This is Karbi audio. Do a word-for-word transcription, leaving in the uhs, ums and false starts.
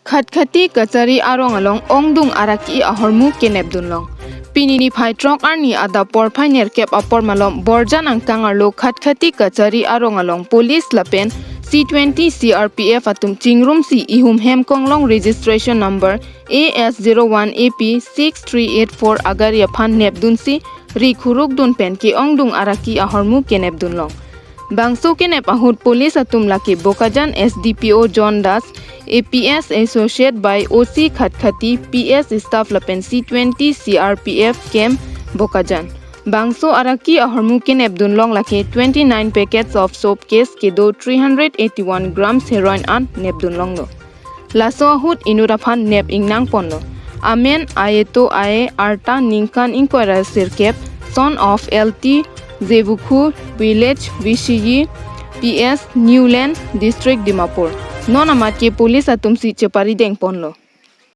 Khatkhati kachari arong along ongdung araki ahormu kenep dunlong. Pini niphai throk arni adap porphai nerkep apor malom Borjan angkang arlo Khatkhati kachari arong along police lapen C twenty C R P F atum chingrumsi ihum hem konglong registration number A S zero one A P six three eight four agari aphan nepdunsi ri khuruk dun pen ke-ongdung araki ahormu kenep dunlong. Bangso kenep ahut police atum lake Bokajan S D P O John Das, A P S associate by O C Khatkhati, P S staff lapen C twenty C R P F camp Bokajan. Bangso araki ahormu kenep dunlong lake twenty-nine packets of soap case kedo three hundred eighty-one grams heroin an nepdunlonglo. Laso ahut inut aphan nep ingnang ponlo. Amen Ayeto Aye, arta ningkan ingkoi ra sirkep, son of L T Zebukhu, village Vishiyi, P S Newland, district Dimapur. Non amat ke police atumsi cheparideng ponlo.